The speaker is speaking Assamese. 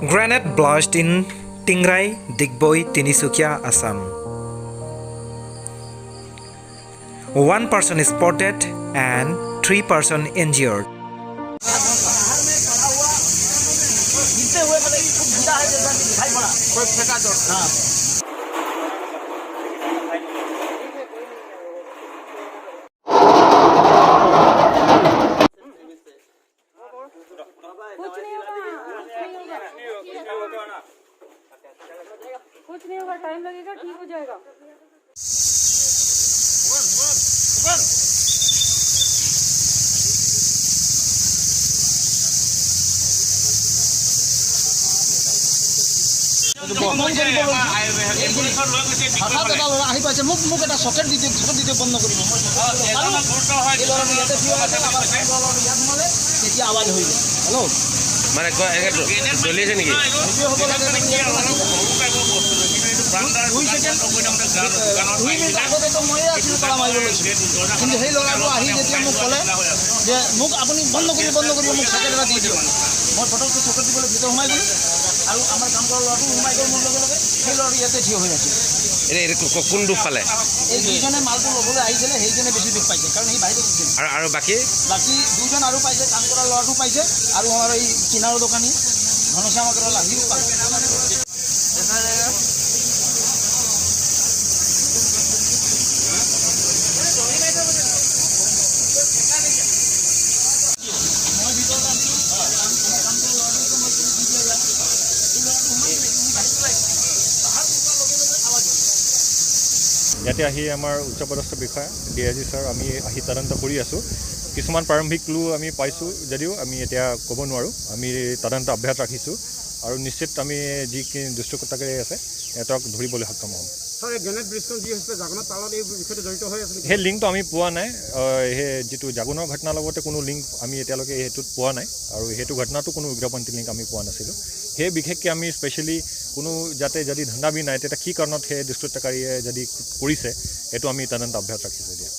Grenade blast in Tingrai, Digboi, Tinisukia, Assam. One person is spotted and 3 person injured. कुछ नहीं होगा, कुछ नहीं होगा, टाइम लगेगा, ठीक हो जाएगा। হঠাৎ এটা ল'ৰা আহি পাইছে, মোক মোক এটা চকেট দি দিয়ক, চকেট দি দিয়ক, বন্ধ কৰিব। এই ল'ৰাটো ইয়াতে থিয় আছে, আমাৰ ল'ৰাটো ইয়াত সোমালে তেতিয়া আৱাজ হৈ যায়। হেল্ল', মানে জ্বলি আছে নেকি? সেইটোৱে হ'ব লাগে। 2 ছেকেণ্ড, 2 মিনিট আগতেতো ময়ে আছিলোঁ, তালা মাৰিব লৈছিলোঁ। কিন্তু সেই ল'ৰাটো আহি যেতিয়া মোক ক'লে যে মোক আপুনি বন্ধ কৰিব, বন্ধ কৰিব, মোক চকেট এটা দি দিয়ক, মই পটককৈ চকেট দিবলৈ ভিতৰত সোমাই গ'লোঁ আৰু আমাৰ কাম কৰা ল'ৰাটো সোমাই গ'ল মোৰ লগে লগে। সেই ল'ৰাটো ইয়াতে থিয় হৈ আছিল। এতিয়া কোন দুখ পালে? এই যিজনে মালটো ল'বলৈ আহিছিলে, সেইজনে বেছি দুখ পাইছে, কাৰণ সি বাহিৰত গৈছিল। আৰু বাকী? বাকী দুজন আৰু পাইছে, কাম কৰা ল'ৰাটো পাইছে আৰু আমাৰ এই কিনাৰৰ দোকানী ঘনশ্যাম আগৰৱাল, আহিও পালে। মই ভিতৰত আছিলোঁ, আমাৰ কাম কৰা ল'ৰাটোক মই ক'লো দি দিয়া ইয়াত। এই ল'ৰাটো সোমাই গ'লে, সি বাহিৰত ওলাই বাহিৰত ওলোৱাৰ লগে লগে আৱাজ হ'ল। ইয়াতে আহি আমাৰ উচ্চপদস্থ বিষয়া ডি I G sir, আমি আহি তদন্ত কৰি আছোঁ। কিছুমান প্ৰাৰম্ভিক ক্লু আমি পাইছোঁ যদিও আমি এতিয়া ক'ব নোৱাৰোঁ। আমি তদন্ত অব্যাহত ৰাখিছোঁ আৰু নিশ্চিত আমি যিখিনি দুষ্কৃতকাৰী আছে, সিহঁতক ধৰিবলৈ সক্ষম হ'ম। ছাৰ, এই গ্ৰেনেড ব্লাষ্টখন যি হৈছিলে জাগোনত, তাৰ লগত এই বিষয়টো জড়িত হৈ আছে নেকি? সেই লিংকটো আমি পোৱা নাই। সেই যিটো জাগোনৰ ঘটনাৰ লগতে কোনো লিংক আমি এতিয়ালৈকে সেইটোত পোৱা নাই আৰু সেইটো ঘটনাটো কোনো উগ্ৰপন্থী লিংক আমি পোৱা নাছিলোঁ। সেই বিশেষকৈ আমি স্পেচিয়েলি কোনো যাতে যদি ধন্দাবি নাই, তেতিয়া কি কাৰণত সেই দুষ্কৃতকাৰীয়ে যদি কৰিছে, সেইটো আমি তদন্ত অব্যাহত ৰাখিছোঁ এতিয়া।